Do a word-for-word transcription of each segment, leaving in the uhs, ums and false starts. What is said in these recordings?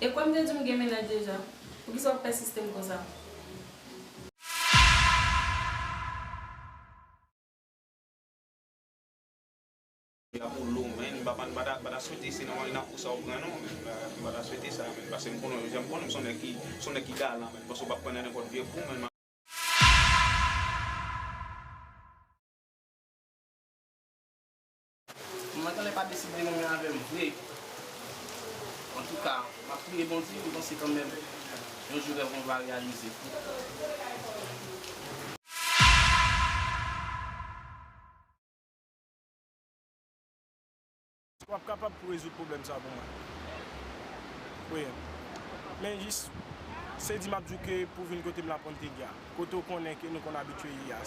E kwè m te di w m gen mennaj deja. Poukisa w ap pèsiste m konsa? L ap ou lou, men m pa, pa, pa ta, pa ta swete se nan, nan kou sa w pran non, men m pa, m pa ta swete sa, men paske m konnen, jan m konnen m se yon nèg ki, se yon nèg ki galan, men paske w p ap pran nan nenpòt vye kou, men Manman genlè pa deside renmen avè m vre. Antouka, m ap priye Bondye, m panse kanmenm yon jou rèv mwen va reyalize. W ap kapab pou rezoud pwoblèm sa pou mwen. Wi. Men jis, se di m ap di w ke pou vin kote m la Pontegya. Kote w konnen ke nou konn abitye ye a.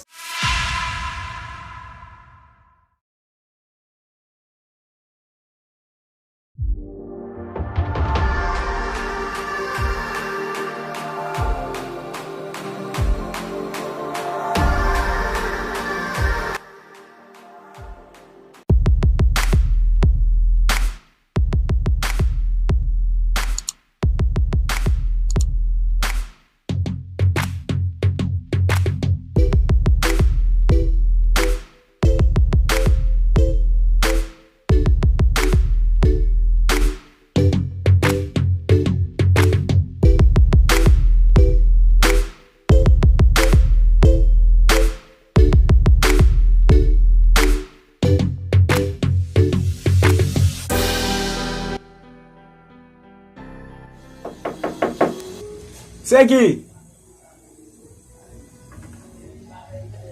Se ki?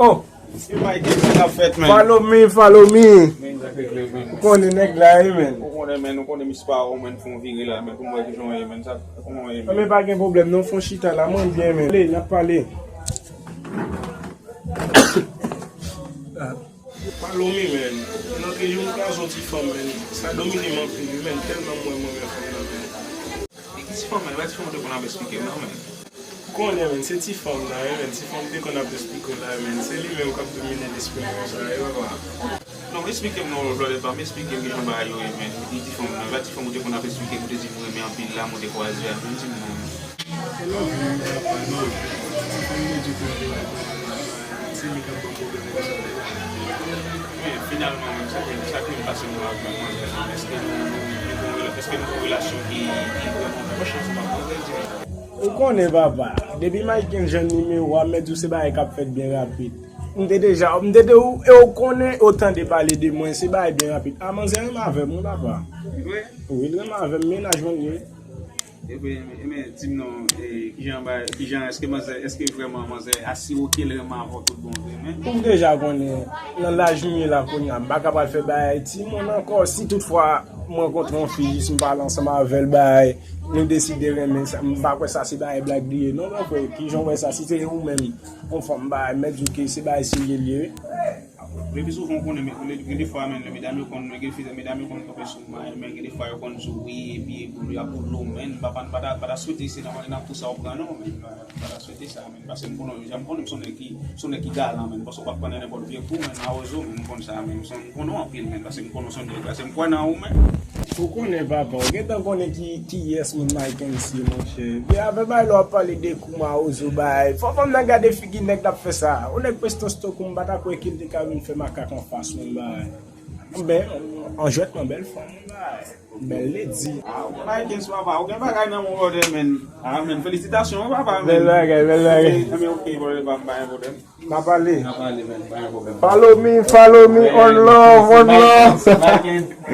Oh! Misye Michael, sa k ap fèt, man? Follow me, follow me. Men, sa k regle, man? Ou konnen nèg la, wi, man. Ou konnen, man, ou konnen misye pa wè w, man, fè yon vire la, man, pou m wè kijan w ye, man, sa, kòman w ye, man? Men pa gen pwoblèm, non, fè yon chita la, mwen byen, man. Ale, n ap pale. Follow me, man. Nan ke jou m kwaze yon ti fanm, man. Sa domine m anpil, wi, man. Tèlman m wè m renmen fanm nan, man. E ki ti fanm, man? E pa ti fanm ou te konn ap esplike m nan, man. Ou konnen, man, se ti fanm nan, wi, man. Ti fanm m te konn ap esplike w la, man. Se li menm k ap domine lespri m konsa, wi, papa. Non, esplike m non, brother pa m, esplike m kijan bagay yo ye, man. Ki ti fanm nan? E pa ti fanm ou te konn ap esplike m, ou te di m ou renmen anpil la, m ou te kwaze a, man, di m non. E love you, papa, love you. Ti fanm yo di konn vin la, se li k ap ban m pwoblèm konsa. Men, finalman, menm sa k, sa k vin pase nou avèk manzè la, èske nou, nou, nou gen yon rela-, èske nou gen yon relasyon ki, ki vrèman pwòch ansanm ak manzè, di m? Ou konnen, papa, depi Mike Ken jwenn nimewo a, m mèt di w se bagay k ap fèt byen rapid. M te deja, m te di w, e w konnen, e w tande pale de mwen, se bagay byen rapid. A, manzè renmen avè m, wi, papa. Vre? Wi, l renmen avè m, mennaj mwen li ye. Ebyen, ebyen, di m non, e, kijan ba, kijan, èske manzè, èske vrèman manzè asire w ke l renmen avè w tout bon vre, men? Ou deja konnen, nan laj m ye la kounye a, m pa ka pral fè bagay timoun ankò. Si toutfwa m rankontre yon fi, jis m pale ansanm avè l, bagay, nou deside renmen, sa, m pa kwè sa se bagay blag li ye, non, mon frè, kijan w wè sa, si se ou menm, yon fanm, bagay, m mèt di w ke se bagay serye l ye. Epi souvan, ou konnen, men, gen defwa, men, lè medam yo konn, gen fi, medam yo konn kanpe sou mwen, men gen defwa yo konn di w wi, epi, epi y ap boule w, men, m pa, pa, pa ta, pa ta swete se nan, nan kou sa w pran non, men, m pa, pa ta swete sa, men, paske m konnen, jan m konnen m se yon nèg ki, se yon nèg ki galan, men, paske w p ap pran nan nenpòt vye kou, men, mawozo, men, m konn sa, men, m se, m konnen w anpil, men, paske m konnen w se yon nèg, paske m kwè nan ou, men. Ou konnen, papa, ou gentan konnen ki, kiyès moun Mike Ken ye, monchè. Byen, avè bay lè w ap pale de kou mawozo, bay. Fò fanm nan gade figi nèg k ap fè sa. Yon nèg presto sto kou m pa ta kwè ke l te ka vin fè makak anfas mwen, bay. Bèl, an jwèt, yon bèl fanm, bay. Bèl lady. Ah, ou bay kenz papa, ou gen bagay nan men w, brother, man. Ah, man, felisitasyon, wi, papa, man. Bèl bagay, bèl bagay. Ok, men ok, brother, pa, pa gen pwoblèm. N a pale. N a pale, man, pa gen pwoblèm. Follow me, follow me, on love, on love.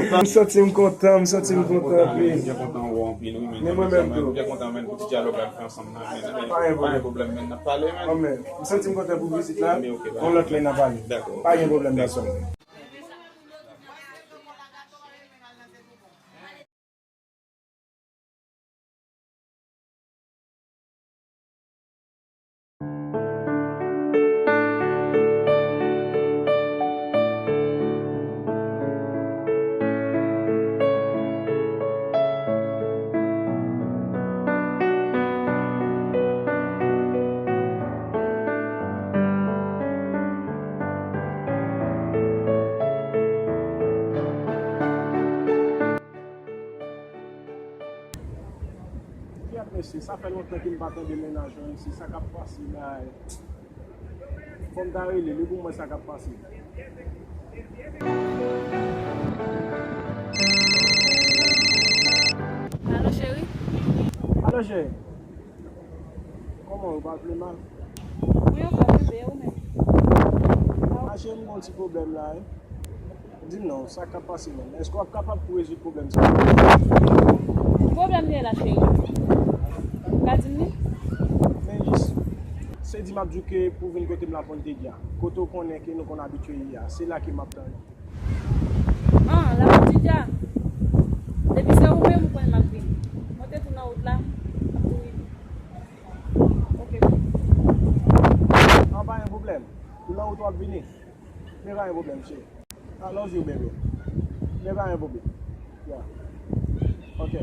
M santi m kontan, m santi m kontan, man. Byen kontan wè w anpil, wi, man. Men mwen menm tou. Byen kontan, man, pou ti dyalòg la n fè ansanm nan, man. Pa gen pwoblèm. Pa gen pwoblèm, man, n ap pale, man. Anmèn. M santi m kontan pou vizit la. Anmèn, ok, bye. Yon lòt lè n a pale. Dakò. Pa gen pwoblèm, dakò. Mesye, sa fè lontan ke m pa tande mennaj mwen, mesye, sa k ap pase, bay. Fò m ta rele li pou m wè sa k ap pase. Alo, cheri? Alo, cheri. Kòman ou pa vle mal? Wi, anfòm, bebe, ou menm? A, cheri, m gen yon ti pwoblèm la, wi. Di m non, sa k ap pase menm? Èske w ap kapab pou rezoud pwoblèm sa a? Ki pwoblèm li ye la, cheri? Ou ka di m li? Men jis, se di m ap di w ke pou w vin kote m la Pontedya. Kote w konnen ke nou konn abitye ye a. Se la ke m ap tann ou. Ah, la Pontedya. Depi se ou menm, ou konnen m ap vini. Monte tou nan wout la, m ap tou rive. Ok. An, pa gen pwoblèm. Ou nan wout w ap vini? Men pa gen pwoblèm, cheri. I love you, baby. Men pa gen pwoblèm. Yeah. Ok.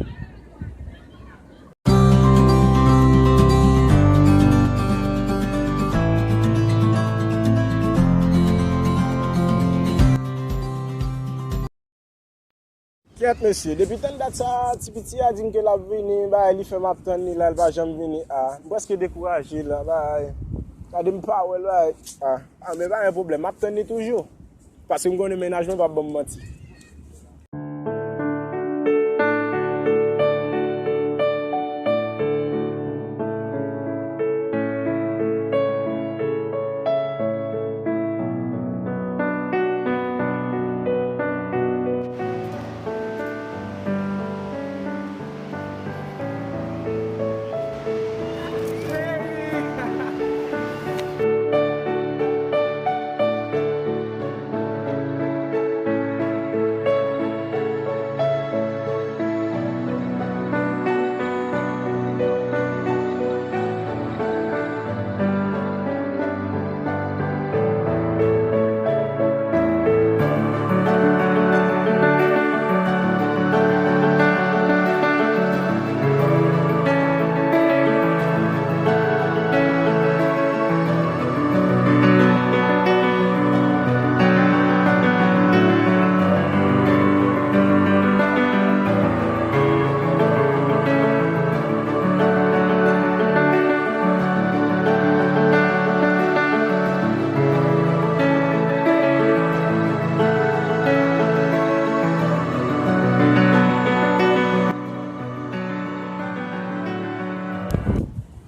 Kyèt, mesye, depi tann dat sa, ti piti a di m ke l ap vini, bay, li fè m ap tann li la, l pa janm vini. Ah, m prèske dekouraje la, bay. Gade m pa wè l, bay. Ah, ah, men pa gen pwoblèm, m ap tann li toujou. Paske m konnen mennaj mwen p ap ban m manti.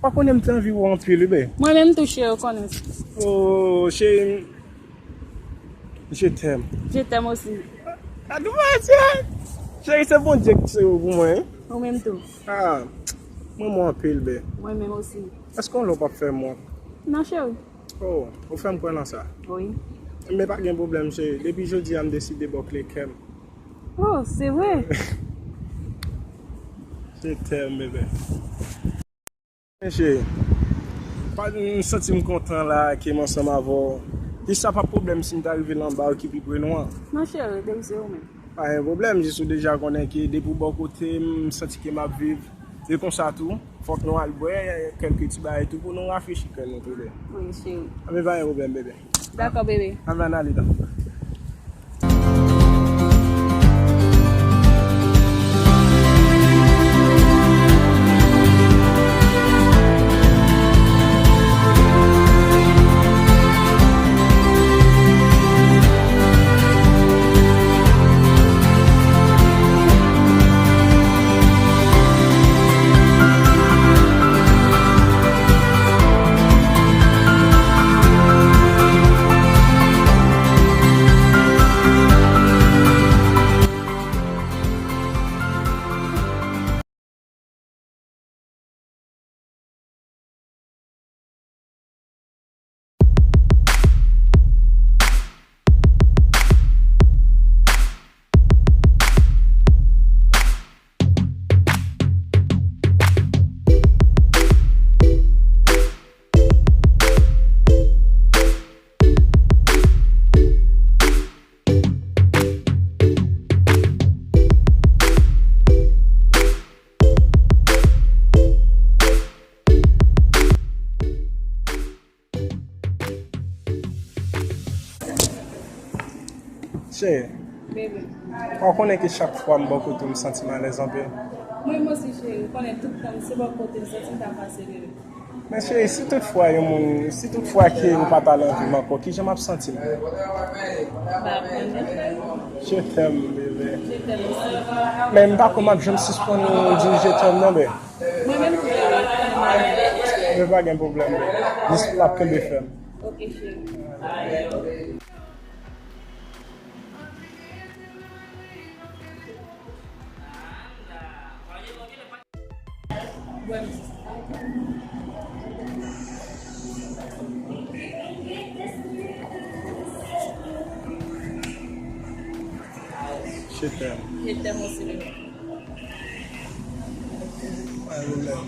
Pa konnen m te anvi wè w anpil, wi, bebe. Mwen menm tou, cheri, ou konnen. Oh, cheri, je t'aime. Je t'aime aussi. Adoumase! Cheri, se Bondye ki se ou pou mwen, wi. Ou menm tou. Ah, mwen renmen w anpil, bebe. Mwen menm osi. Èske yon lè w p ap fè m wont? Non, cheri. Oh, ou fè m kwè nan sa. Wi. Men pa gen pwoblèm, cheri. Depi jodi a, m deside ba w kle kè m. Oh, se vre? Je t'aime, bebe. Men cheri, pa, m santi m kontan la ke m ansanm avè w. Jis sa pa pwoblèm si m ta rive la anba w ki pi pre nou an. Non, cheri, depi se ou menm. Pa gen pwoblèm, jis ou deja konnen ke depi w bò kote m, m santi ke m ap viv. E konsa tou, fòk nou al bwè kèlke ti bagay tou pou nou rafrechi kè nou toude. Wi, cheri. Anben, pa gen pwoblèm, bebe. Dakò, bebe. Anben, ann ale donk. Cheri, bebe, ou konnen ke chak fwa m bò kote w, m santi m alèz anpil. Mwen, mwen osi, cheri, ou konnen tout tan, se bò kote m santi m ta pase, bebe. Men cheri, si tout fwa yon moun, si tout fwa ke ou pa t al anvi m ankò, kijan m ap santi m? M pa konnen. Je t'aime, bebe. Je t'aime aussi. Men m pa kwè m ap janm sispann di je t'aime non, bebe. Mwen menm tou, bebe, ou konnen m renmen w. Men pa gen pwoblèm, bebe. Jis n ap kenbe fèm. Ok, cheri. Je t'aime. Je t'aime aussi, bébé. Pa gen pwoblèm.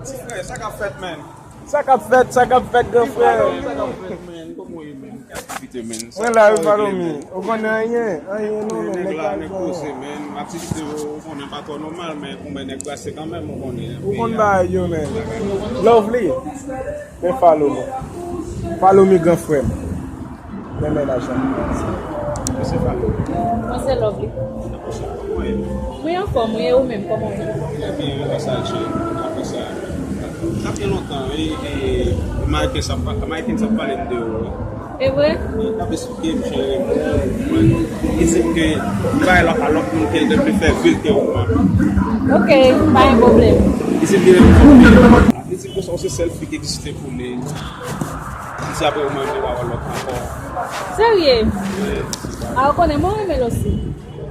Ti frè, sa k ap fèt, man? Sa k ap fèt, sa k ap fèt, gran frè? Sa k ap fèt, man? Kòman w ye, man? Ki aktivite, man? Mwen la, wi, Falomi. Ou konnen anyen, anyen non, men nèg la, nèg poze, man. Aktivite yo, ou konnen pa twò nòmal, men ou men nèg brase kanmenm, ou konnen. Ou konn bagay yo, man. Lovely. Men Falomi. Falomi, gran frè m. Men mennaj la. Mwen se Falomi. Mwen se Lovely. Mwen anfòm, wi, e ou menm, kòman w ye? Trè byen, wi, sa l che. Apre sa, sa fè lontan, wi, e Maïkens ap pa-, Maïkens ap pale m de ou, wi. E vre? Wi, l ap esplike m, cheri, mwen, li di m ke li bay lòt a lòt moun ke l te vle fè vi l ke ou menm. Ok, pa gen pwoblèm. Li di m li renmen fè vi. Li di konsa ou se sèl fi ki egziste pou li. Li di apre ou menm li pa wè lòt ankò. Serye? Wi. A, ou konnen mwen renmen l osi.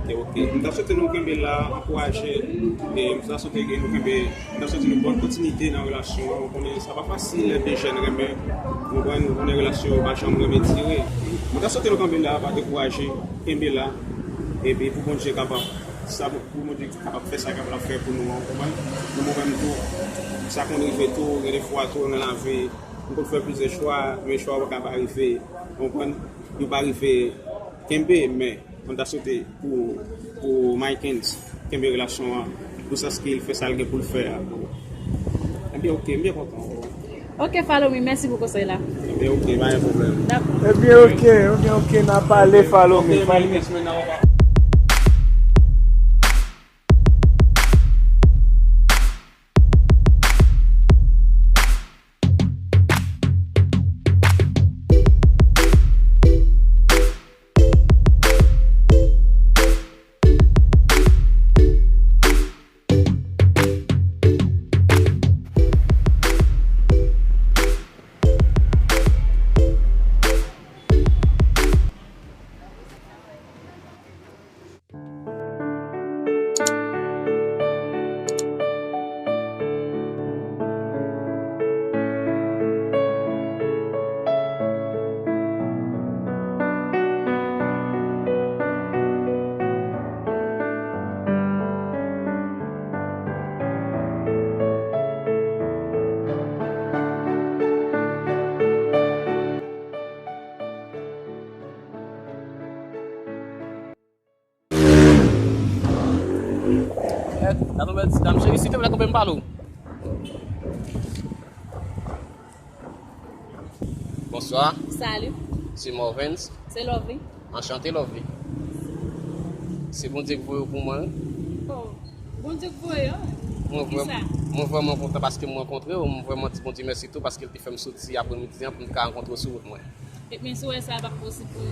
Ok, ok. M ta swete nou kenbe la, ankouraje. E m ta swete ke nou kenbe, m ta swete nou bòn kontinite nan relasyon an. Ou konnen sa pa fasil lè de jèn renmen. Ou konprann, ou konnen relasyon yo pa janm renmen dire. M ta swete nou kenbe la, pa dekouraje, kenbe la. Epi pou Bondye kapab, sa pou Bondye kapab fè sa kapab fè pou nou an, ou konprann? Nou, mwen menm tou, sa konn rive tou, gen de fwa tou nan lavi, nou konn fè plizyè chwa, men chwa yo pa ka pa rive, ou konprann? Yo pa rive kenbe, men mwen ta swete pou, pou Maïkens kenbe relasyon an, nan sans ke l fè sa l gen pou l fè a. Ebyen, ok, m byen kontan. Ok, Falomi, mèsi pou konsèy la. Ebyen, ok, pa gen pwoblèm. Dakò. Ebyen, ok, ok, ok, n a pale, Falomi. Ok, Maïkens, men n a Eh, la nouvelle dame chérie, s'il te plaît, konbyen m pale w? Bonsoir. Salut. C'est Morvens. C'est Lovely. Enchanté, Lovely. Se Bondye ki voye w pou mwen, wi. Oh, Bondye ki voye w? Mwen vrè-, mwen vrèman kontan paske m rankontre w. Mwen vrèman di Bondye mèsi tou paske l te fè m soti apremidi an pou m te ka rankontre w sou wout mwen. Ebyen, si w wè sa p ap posib pou,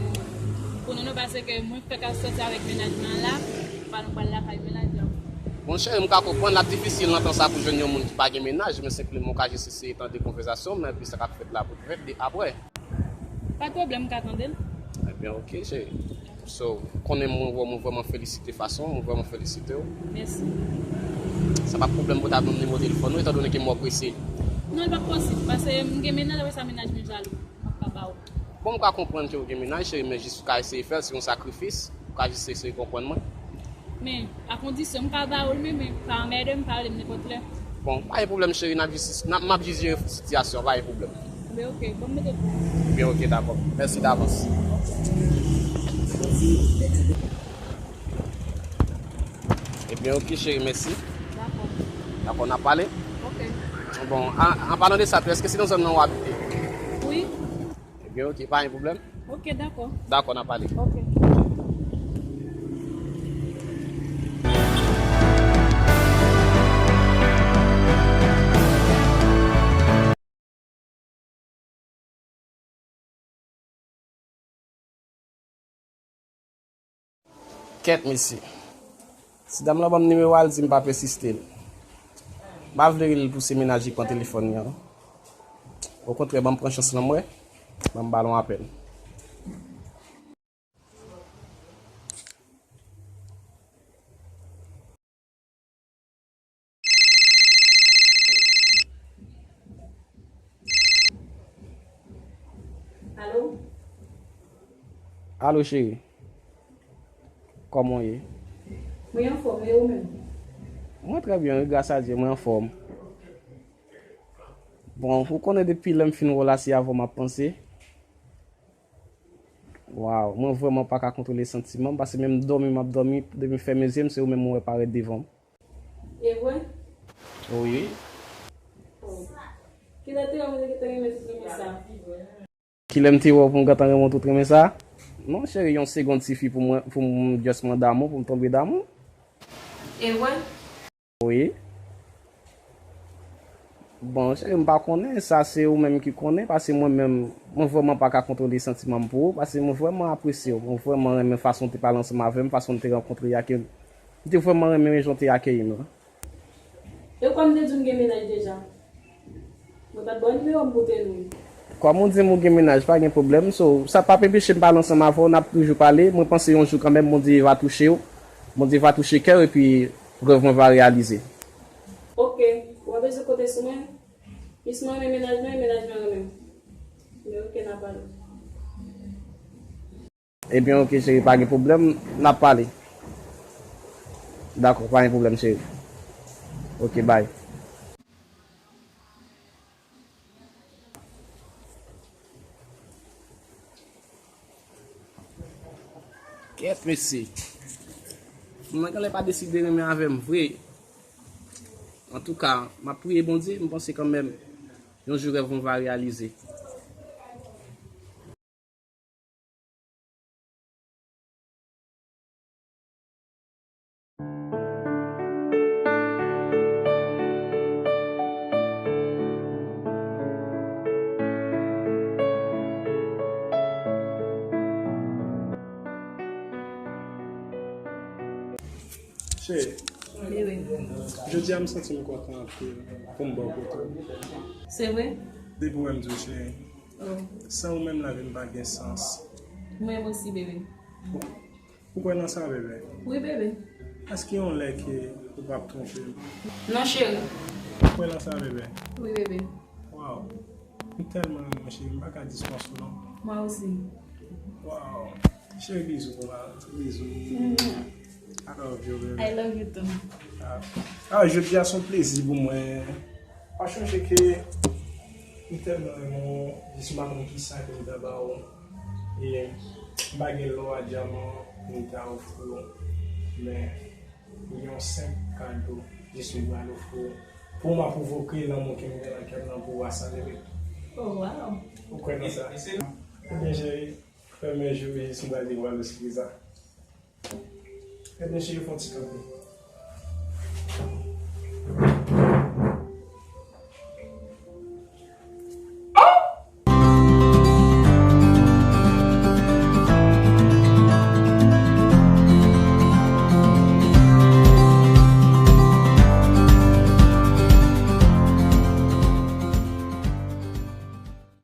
pou nou, non, paske mwen fèk ap sòti avèk mennaj mwen an la, pa nou pral lakay mennaj la. Bon, cheri, m ka konprann l ap difisil nan tan sa pou jwenn yon moun ki pa gen mennaj, men senpleman w ka jis eseye tande konvèsasyon m nan, epi sa k ap fèt la pou l fèt de aprè. Pa t pwoblèm, m ka tande l. Ebyen, ok, cheri. So, konnen mwen wè w, mwen vrèman felisite fason w, mwen vrèman felisite w. Mèsi. Sa pa pwoblèm pou w ta ban m nimewo telefòn ou, etandone ke m wè w prese. Non, li p ap posib, paske m gen mennaj, apre sa mennaj mwen jalou. M p ap ka ba ou. Bon, m ka konprann ke ou gen mennaj, cheri, men jis ou ka eseye fè l, se yon sakrifis. Ou ka jis eseye konprann mwen. Men, a kondisyon, m ka ba ou l, men, men pa anmède m, pale m nenpòt lè. Bon, pa gen pwoblèm, cheri, n ap jis, n ap, m ap jis jere sitiyasyon an, pa gen pwoblèm. Ebyen, oke, bon, m mete pou ou. Ebyen, oke, dakò. Mèsi davans. Ebyen, oke, cheri, mèsi. Dakò. Dakò, n ap pale? Oke. Bon, an, an palan de sa tou, èske se nan zòn nan w abite? Wi. Ebyen, oke, pa gen pwoblèm. Oke, dakò. Dakò, n ap pale. Oke. Kèt, mesye. Ti dam lan ban m nimewo a, l di m pa pèsiste l. M pa vle rele l pou se mennaj li k pran telefòn li an, non. Okontrè, ban m pran chans lan, m wè. Ban m ba l yon apèl. Alo? Alo, cheri. Kòman w ye? Mwen anfòm, e ou menm? Mwen trè byen, wi, gras a Dye, mwen anfòm. Bon, ou konnen depi lè m fin wè w la, se avè w m ap panse. Waw, mwen vrèman pa ka kontwole santiman m, paske menm dòmi m ap dòmi, depi m fèmen zye m, se ou menm mwen wè parèt devan m. E vre? Wi. Oh. Kilè te wè mwen te gentan renmen tout renmen sa? Kilè m te wè w pou m gentan renmen w tout renmen sa? Non, cheri, yon segond sifi pou mwen, pou m just mwen damou, pou m tonbe damou. E vre? Wi. Bon, cheri, m pa konnen, sa se ou menm ki konnen, paske mwen menm, mwen vrèman pa ka kontwole santiman m pou ou, paske mwen vrèman apresye w, mwen vrèman renmen fason w te pale ansanm avè m, fason n te rankontre a, ke m te vrèman renmen jan w te akeyi m lan. E kòm m te di w m gen mennaj deja. Mwen pa t ba w nimewo m pou te nou. Kòm ou di m ou gen mennaj, pa gen pwoblèm. So, sa p ap enpeche m pale ansanm avè w, n ap toujou pale. Mwen panse yon jou kanmenm, Bondye va touche w. Bondye va touche kè w, epi rèv mwen va reyalize. Oke, w pa bezwen konte sou mwen. Jis mwen renmen mennaj mwen, e mennaj mwen renmen m. Men oke, n a pale. Ebyen, oke, cheri, pa gen pwoblèm, n ap pale. Dakò, pa gen pwoblèm, cheri. Oke, bye. Kèt, mesye. Mwen genlè pa deside renmen avè m vre. Antouka, m ap priye Bondye, m panse kanmenm, yon jou rèv mwen va reyalize. Cheri, jodi a m santi m kontan anpil pou m bò kote w. Se vre? Depi w wè m di w cheri. Oh. San ou menm lavi m pa gen sans. Mwen menm osi, bebe. Ou kwè nan sa, bebe? Wi, bebe. Èske yon lè ke ou p ap twonpe m? Non, cheri. Ou kwè nan sa, bebe? Wi, bebe. Waw. M tèlman renmen w, cheri, m pa ka dispans ou, non. Mwen osi. Waw. Cheri, bizou pou mwen. Bizou. Mm. I love you, baby. I love you too. Ah, ah, jodi a se yon plezi pou mwen. Pa chonje ke m tèlman renmen w, jis m pa konn kisa ke m ta ba w. E m pa gen lò a dyaman pou m ta ofri w. Men, yon senp kado, jis m pral ofri w. Pou m ap pwovoke lanmou ke m gen nan kè m nan pou w a sa, bebe. Oh, wow. Ou kwè nan sa? Ebyen, cheri, fèmen je w, jis m pral devwale w sipriz la. Ebyen, cheri, fè yon ti kanpe.